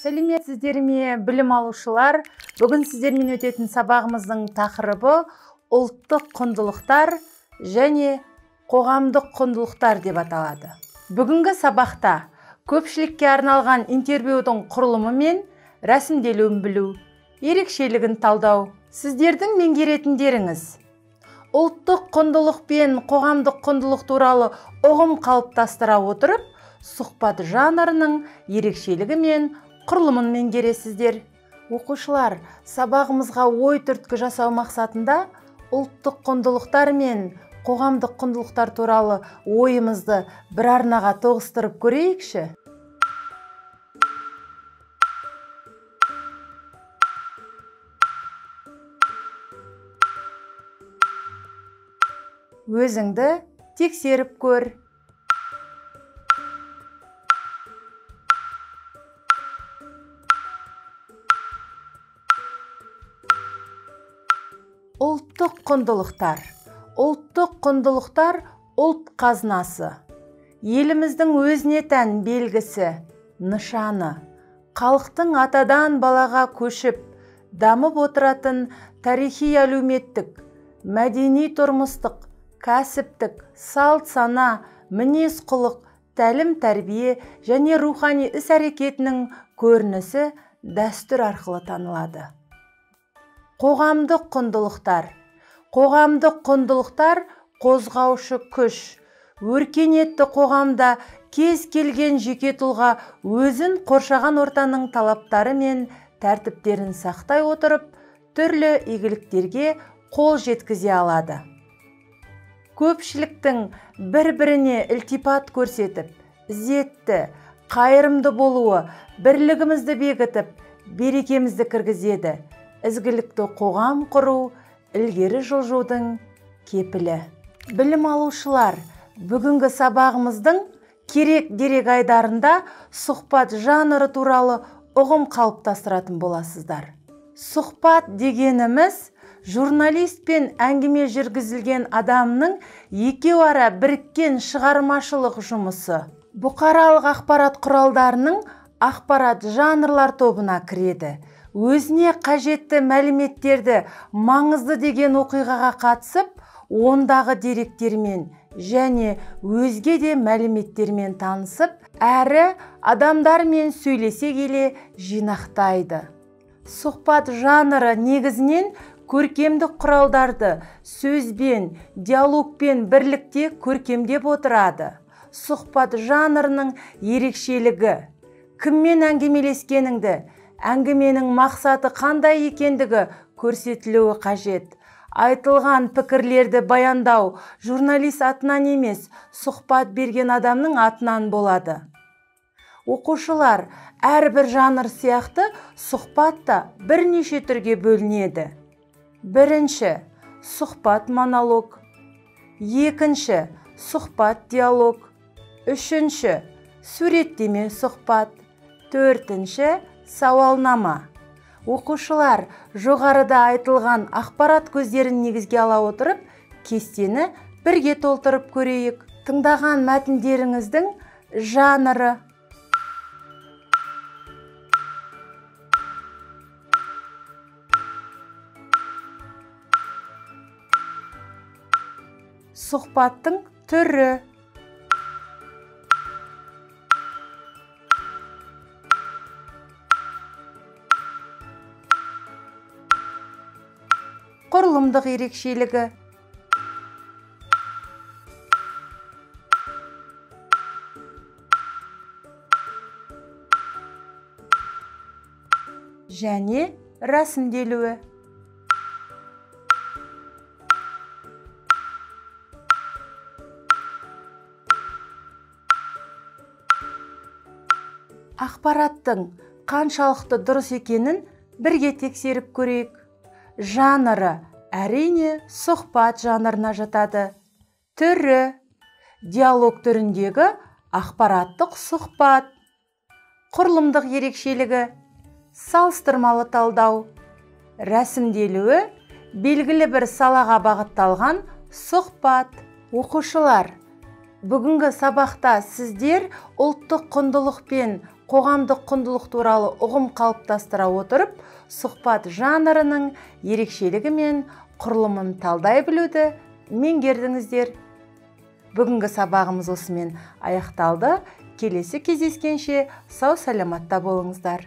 Сәлеметсіздер ме, білім алушылар? Бүгін сіздермен өтетін сабағымыздың тақырыбы ұлттық құндылықтар және қоғамдық құндылықтар деп аталады. Бүгінгі сабақта көпшілікке арналған интервьюдің құрылымы мен рәсімделуін білу, ерекшелігін талдау. Сіздердің меңгеретіндеріңіз: ұлттық құндылық пен қоғамдық құндылық туралы ұғым қалыптастыра отырып, сұхбат жанрының ерекшелігі мен құрылымын меңгересіздер. Оқушылар, сабағымызға ой түрткі жасау мақсатында ұлттық құндылықтар мен қоғамдық құндылықтар туралы ойымызды бір арнаға тоғыстырып көрейікші. Өзіңді тексеріп көр. Ұлттық құндылықтар. Ұлттық құндылықтар ұлт қазынасы. Еліміздің өзіне тән белгісі, нышаны. Халықтың атадан балаға көшіп, дамып отыратын тарихи әлеуметтік, мәдени тұрмыстық, кәсіптік, салт сана, мінез құлық, тәлім тәрбие және рухани іс әрекетінің көрінісі дәстүр арқылы танылады. Қоғамдық құндылықтар. Қоғамдық құндылықтар қозғаушы күш. Өркениетті қоғамда кез келген жеке тұлға өзін қоршаған ортаның талаптары мен тәртіптерін сақтай отырып, түрлі игіліктерге қол жеткізе алады. Көпшіліктің бір-біріне ілтипат көрсетіп, ізетті, қайырымды болуы бірлігімізді бекітіп, берекемізді кіргізеді. Ізгілікті қоғам құру, ілгері жылжудың кепілі. Білім алушылар, бүгінгі сабағымыздың керек дерек айдарында сұхбат жанры туралы ұғым қалыптастыратын боласыздар. Сұхбат дегеніміз журналист пен әңгіме жүргізілген адамның екеуара біріккен шығармашылық жұмысы. Бұқаралық ақпарат құралдарының ақпарат жанрлар тобына кіреді. Өзіне қажетті мәліметтерді маңызды деген оқиғаға қатысып, ондағы деректермен және өзге де мәліметтермен танысып, әрі адамдармен сөйлесе келе жинақтайды. Сұхбат жанры негізінен көркемдік құралдарды сөзбен, диалогпен бірлікте көркемдеп отырады. Сұхбат жанрының ерекшелігі: кіммен әңгімелескеніңді, әңгіменің мақсаты қандай екендігі көрсетілуі қажет. Айтылған пікірлерді баяндау журналист атынан емес, сұхбат берген адамның атынан болады. Оқушылар, әрбір жанр сияқты сұхбат та бірнеше түрге бөлінеді. Бірінші, сұхбат монолог. Екінші, сұхбат диалог. Үшінші, суреттеме сұхбат. Төртінші, сауалнама. Оқушылар, жоғарыда айтылған ақпарат көздерін негізге ала отырып, кестені бірге толтырып көрейік. Тыңдаған мәтіндеріңіздің жанры. Сұхбаттың түрі. Құрылымдық ерекшелігі. Және рәсімделуі. Ақпараттың қаншалықты дұрыс екенін бірге тексеріп көрейік. Жанры әрине сұхбат жанрына жатады. Түрі диалог түріндегі ақпараттық сұхбат. Құрылымдық ерекшелігі салыстырмалы талдау. Рәсімделуі белгілі бір салаға бағытталған сұхбат. Оқушылар, бүгінгі сабақта сіздер ұлттық құндылық пен Қоғамдық құндылық туралы ұғым қалыптастыра отырып, сұхбат жанрының ерекшелігі мен құрылымын талдай білуді меңгердіңіздер. Бүгінгі сабағымыз осымен аяқталды. Келесі кездескенше сау саламатта болыңыздар.